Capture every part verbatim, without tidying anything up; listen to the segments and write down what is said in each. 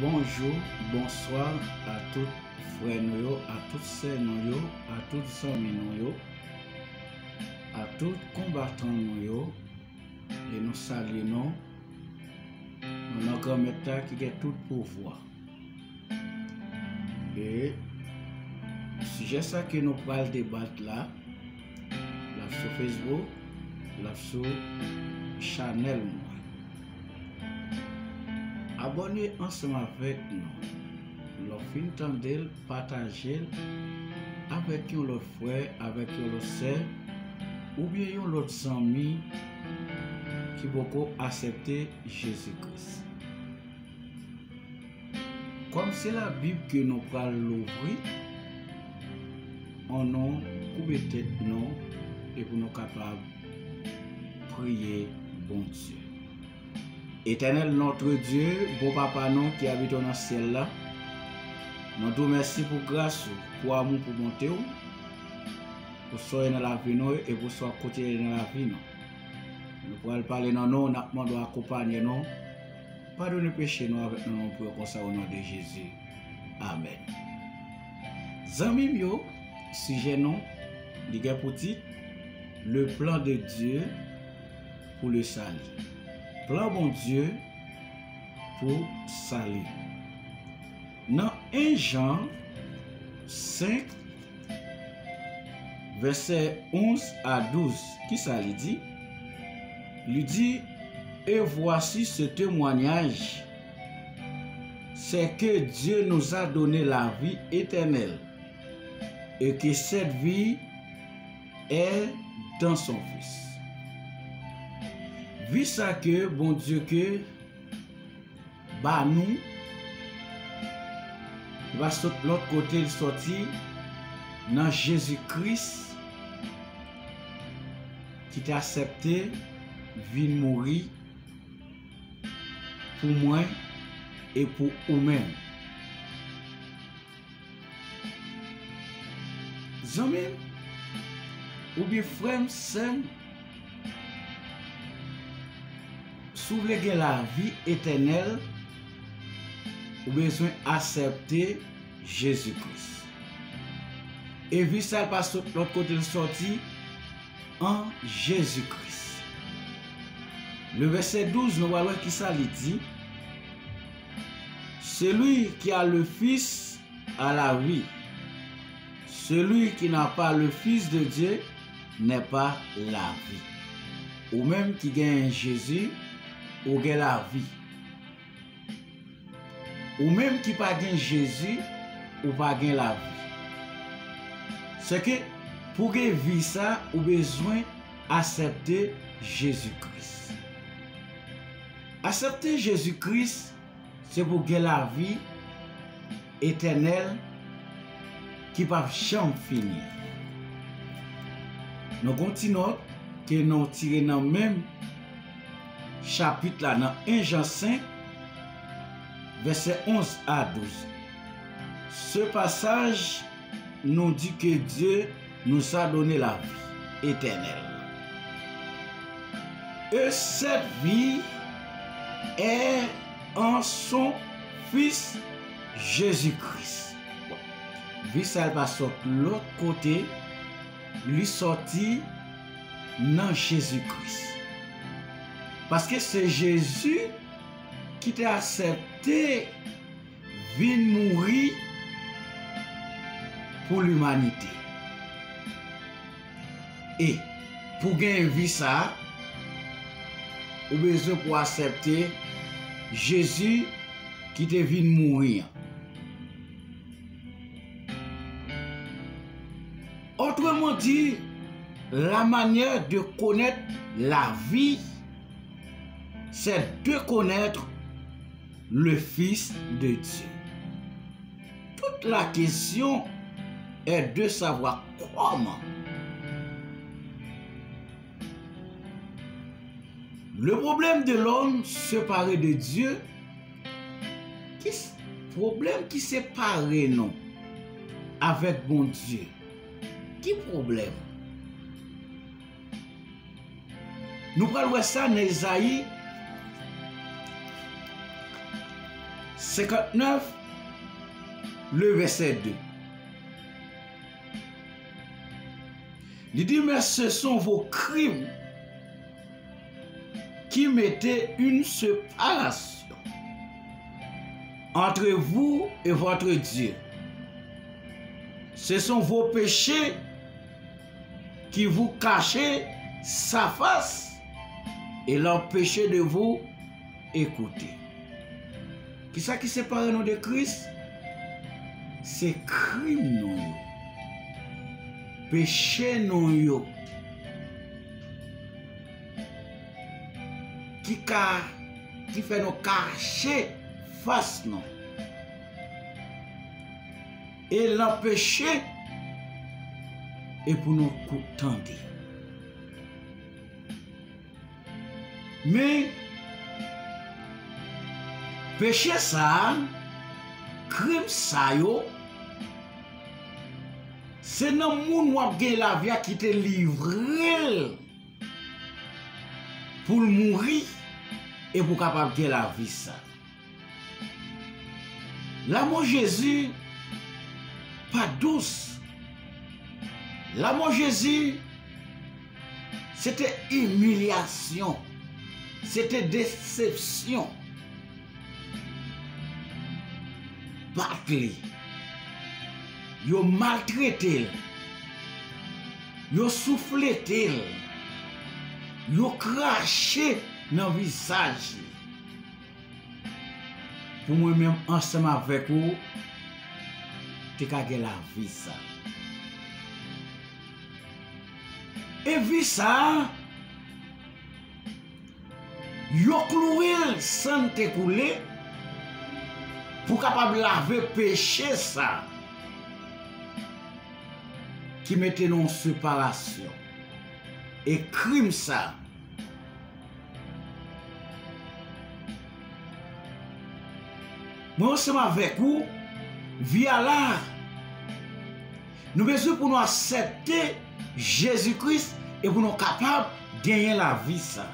Bonjou, bonswa a tout frè nou yo, a tout sè nou yo, a tout zanmi nou yo, a tout konbatan nou yo, e nou salye nou nan non Granmèt la ki gen tout pouvwa. E sijè sa ke nou pral debat la, l ap sou Facebook, l ap sou chanèl mwen. Abòne ansanm avèk nou. Lè w fin tande l, pataje l avèk yon lòt frè, avèk yon lòt sè, oubyen yon lòt zanmi ki poko aksepte Jezi Kris. Kòm se Labib ke nou pral louvri, ann nou koube tèt nou e pou nou kapab priye Bondye. Etènèl notre Dieu, bon Papa nou ki abite w nan syèl la, nou di w mèsi pou gras ou, pou amou, pou bonte w, pou sa w ye nan lavi nou e pou sa w ap kontinye nan lavi nou. Nou pral pale nan non w, n ap mande w akonpanye nou. Padone peche nou avèk nou, nou priye konsa o non de Jezi. Amèn. Zanmi m yo, sijè nou, li gen pou tit Le plan de Dieu pour le salut. Plan Bondye pou sali. Nan en Jan senk, vèsè onz a douz, kisa li di? Li di, Et voici ce témoignage, c'est que Dieu nous a donné la vie éternelle, et que cette vie est dans son Fils. Vi sa ke Bondye ke ba nou, li pa sot lòt kote, li sòti nan Jezi Kris ki te aksepte vin mouri pou mwen e pou ou menm. Zanmi m, oubyen frè m, sè m, si w vle gen lavi etènèl, ou bezwen aksepte Jezi Kris. E vi sa l pa sot lòt kote l sòti, an Jezi Kris. Le verset douze, nou pral wè kisa li di. Celui qui a le Fils a la vie. Celui qui n'a pas le Fils de Dieu n'est pas la vie. Ou menm ki gen Jezi, ou gen lavi. Ou menm ki pa gen Jezi, ou pa gen lavi. Sèke pou gen vi sa, ou bezwen aksepte Jezi Kris. Aksepte Jezi Kris, se pou gen lavi etènèl ki p ap janm fini. Nou gon ti nòt ke nou tire nan menm chapit la, nan en Jan senk, vèsè onz a douz. Ce passage nous dit que Dieu nous a donné la vie éternelle. Et cette vie est en son Fils Jésus-Christ. Vi sa l pa sot lòt kote, li sòti nan Jezi Kris. Paske se Jezi ki te aksepte vin mouri pou limanite. E pou gen vi sa a, ou bezwen pou aksepte Jezi ki te vin mouri an. Autrement dit, la manière de connaître la vie, c'est de connaître le Fils de Dieu. Toute la question est de savoir comment. Le problème de l'homme séparé de Dieu, ki s-, pwoblèm ki separe nou avèk Bondye. Ki pwoblèm? Nou pral wè sa nan Ezayi, cinquante-neuf, le verset deux. Li di, mais ce sont vos crimes qui mettaient une séparation entre vous et votre Dieu. Ce sont vos péchés qui vous cachaient sa face et l'empêchaient de vous écouter. Kisa ki separe nou de Kris? Se krim nou yo, peche nou yo, ki ka, ki fè nou kache fas nou e l anpeche e pou nou kou-, tande. Men, peche sa a, krim sa yo, se nan moun w ap gen lavi a ki te livre l pou l mouri e pou w kapab gen lavi sa. Lanmò Jezi pa dous. Lanmò Jezi, se te imilyasyon, se te desepsyon. Bat li, yo maltrete l, yo souflete l, yo krache nan vizaj li. Pou mwen menm ansanm avèk ou te ka gen lavi sa. E vi sa, yo klouwe l, san te koule, pou kapab lave peche sa ki mete nou an separasyon. E krim sa, mwen ansanm avèk ou, vi a la, nou bezwen pou nou aksepte Jezi Kris e pou nou kapab genyen lavi sa.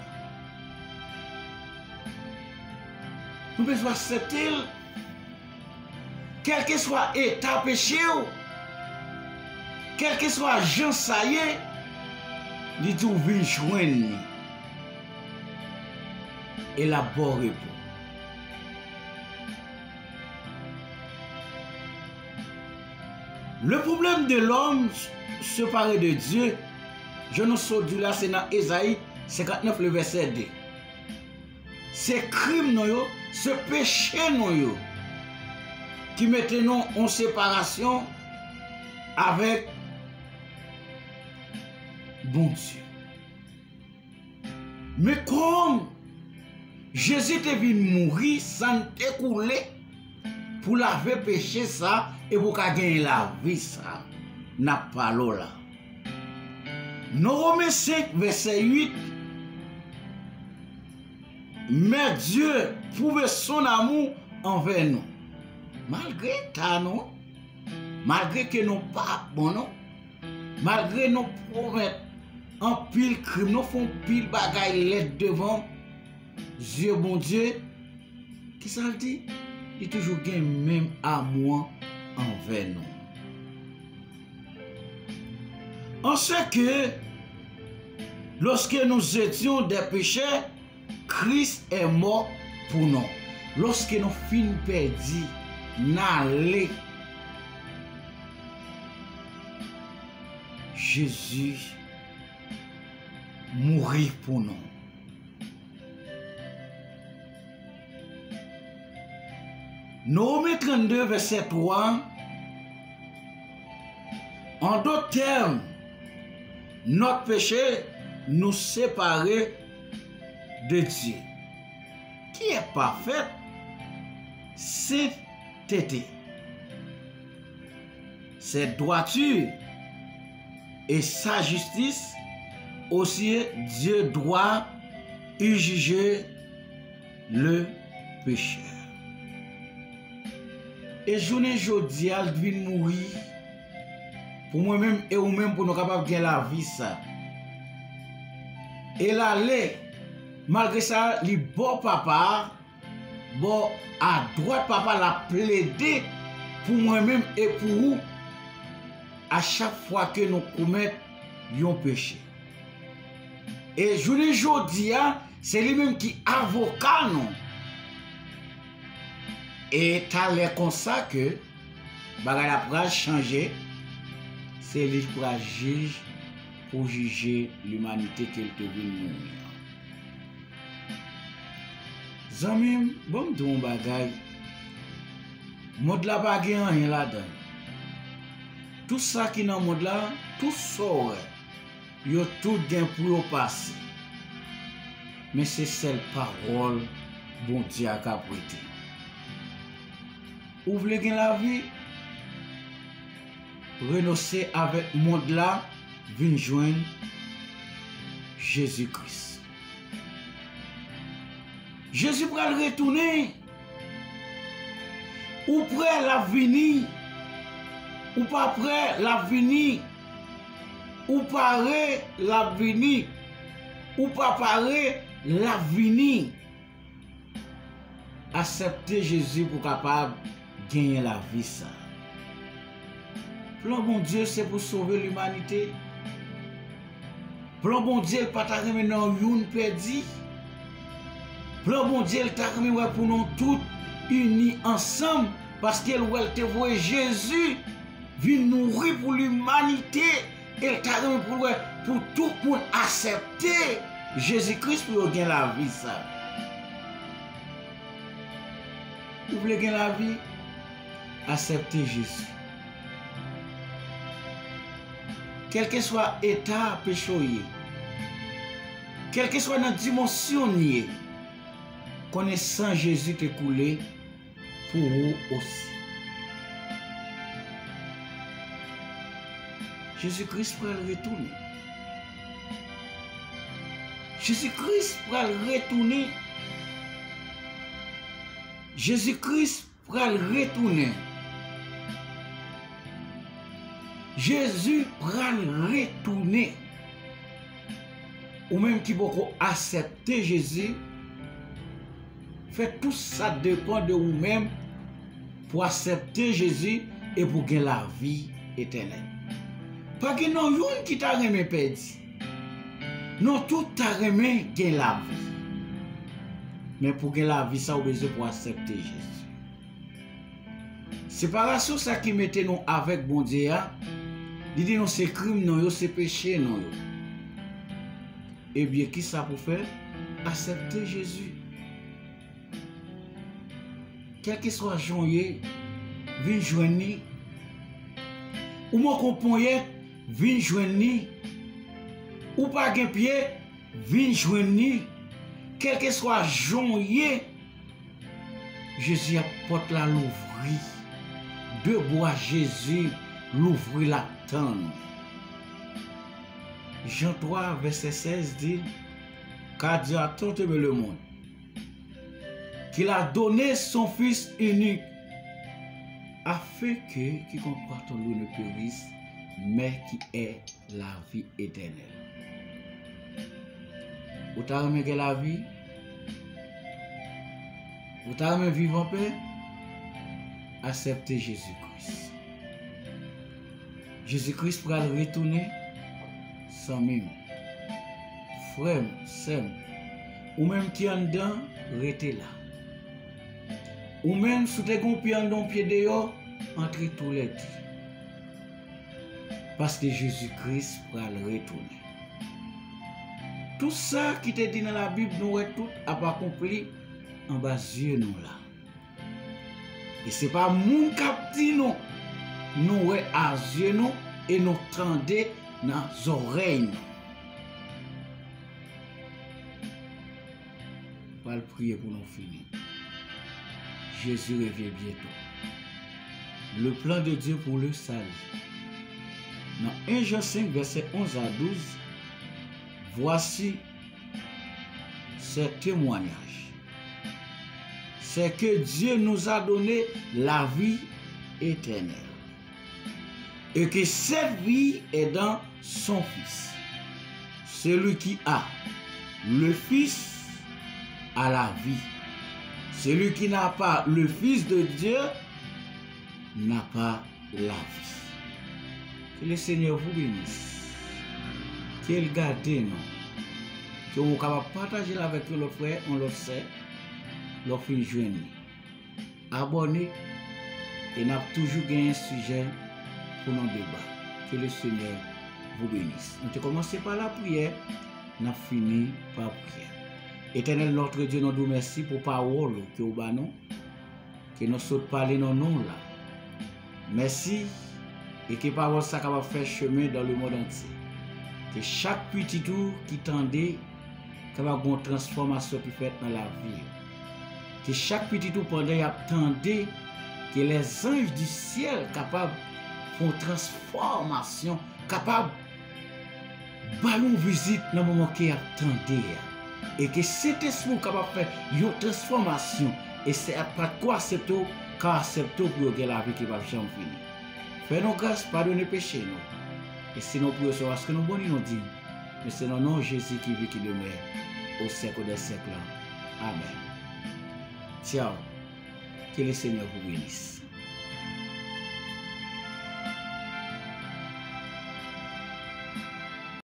Nou bezwen aksepte l. Kèlkeswa eta peche w, kèlkeswa jan sa ye, li di w vin jwenn li. E l ap ba w repo. Le problème de l'homme séparé de Dieu, jan nou sot di la, se nan Ezayi senkantnèf, le verset deux. Se krim nou yo, se peche nou yo ki mete nou an separasyon avèk Bondye. Men kòm Jezi te vin mouri, san te koule pou lave peche sa e pou ka genyen lavi sa, n ap pale w la. Nan Women senk, vèsè uit, mais Dieu prouve son amour envers nous. Malgre eta nou, malgre ke nou pa bon non, malgre nou komèt anpil krim, nou fè anpil bagay lèd devan zye Bondye, kisa l di? Li toujou gen menm amou an anvè nou. En ce que, lorsque nous étions des pécheurs, Christ est mort pour nous. Lòske nou fin pèdi, n ale, Jezi mouri pou nou. Nan Women trannde, vèsè twa, en d'autres termes, notre péché nous sépare de Dieu, qui est parfaite sainteté. Cette droiture et sa justice aussi, Dieu doit y juger le pécheur. E jounen jodi a, l vin mouri pou mwen menm e ou menm, pou nou kapab gen lavi sa. E l ale, malgre sa, li ba w Papa a, bò adwat Papa l ap plede pou mwen menm e pou ou a chak fwa ke nou komèt yon peche. E jounen jodi a, se li menm ki avoka nou. E talè konsa ke bagay la pral chanje, se li k pral jij pou jije limanite ke l te vin mouri an. Zanmi m, ban m di w yon bagay. Mond la pa gen anyen ladan l. Tout sa ki nan mond la, tout sa w wè, yo tout gen pou yo pase. Men se sèl pawòl Bondye a k ap rete. Ou vle gen lavi? Renonse avèk mond la, vin jwenn Jezi Kris. Jezi pral retounen. Ou prè, l ap vini. Ou pa prè, l ap vini. Ou pare, l ap vini. Ou pa pare, l ap vini. Aksepte Jezi pou w kapab genyen lavi sa a. Plan Bondye se pou sove limanite. Plan Bondye, l pa ta renmen nan youn pèdi. Plan Bondye, l ta renmen wè pou nou tout ini ansanm, paske l wè l te voye Jezi vin mouri pou limanite, e l ta renmen pou l wè pou tout moun aksepte Jezi Kris pou yo gen lavi sa. Ou vle gen lavi? Aksepte Jezi. Kèlkeswa eta peche w ye, kèlkeswa nan dimansyon n ye, konnen san Jezi te koule pou ou osi. Jezi Kris pral retounen. Jezi Kris pral retounen. Jezi Kris pral retounen. Jezi pral retounen. Ou menm ki poko aksepte Jezi, fè tout sa depann de ou menm pou aksepte Jezi e pou gen lavi etènèl. Pa gen nan youn ki ta renmen pèdi. Nou tout ta renmen gen lavi. Men pou gen lavi sa, ou bezwen pou aksepte Jezi. Separasyon sa ki mete nou avèk Bondye a, li di nou se krim nou yo, se peche nou yo. Ebyen, kisa pou fè? Aksepte Jezi. Kèlkeswa jan w ye, vin jwenn li. Ou manke yon ponyèt, vin jwenn li. Ou pa gen pye, vin jwenn li. Kèlkeswa jan w ye, Jezi ap pòt la louvri. De bra Jezi louvri l ap tann ou. Jan twa vèsè sèz di, Car Dieu a tant aimé le monde, qu'il a donné son Fils unique, afin que quiconque croit en lui ne périsse, mais qu'il ait la vie éternelle. Ou ta renmen gen lavi? Ou ta renmen viv anpè? Aksepte Jezi Kris. Jezi Kris pral retounen, zanmi m, frè m, sè m, ou menm ki anndan, rete la. Ou menm, si w te gen yon pye anndan, yon pye deyò, antre toulède. Paske Jezi Kris pral retounen. Tout sa ki te di nan Labib, nou wè tout ap akonpli anba zye nou la. E se pa moun k ap di nou, nou wè a zye nou e nou tande nan zòrèy nou. Pral priye pou nou fini. Jésus revient bientôt. Le plan de Dieu pour le salut. Dans un Jean cinq, verset onze à douze, voici ces témoignages. C'est que Dieu nous a donné la vie éternelle, et que cette vie est dans son Fils. Celui qui a le Fils a la vie. Celui qui n'a pas le Fils de Dieu n'a pas la vie. Que le Seigneur vous bénisse. Ke l gade nou. Ke ou kapab pataje l avèk yon lòt frè, yon lòt sè, lè w fin jwenn li. Abòne, e n ap toujou genyen sijè pou nou deba. Que le Seigneur vous bénisse. Nou te kòmanse pa lapriyè, n ap fini pa priyè. Etènèl notre Dieu, nou di w mèsi pou pawòl ou ke w ba nou, ke nou sot pale nan non w la. Mèsi, e ke pawòl sa kapab fè chemen dans le monde entier. Ke chak pitit ou ki tande kapab gen yon transfòmasyon ki fèt nan lavi yo. Ke chak pitit ou pandan y ap tande, ke lèzanj di syèl kapab fè yon transfòmasyon, kapab ba yo yon vizit nan moman ke y ap tande a. E ke Sentespri w kapab fè yon transfòmasyon, e sè ak pa t ko aksepte w, ka aksepte w pou yo gen lavi ki p ap janm fini. Fè nou gras, padone peche nou. E si nou priye w, se paske nou bon e nou diy. Men se nan non Jezi ki viv, ki demè o syèk dè syèk la. Amèn. Tchao. Que le Seigneur vous bénisse.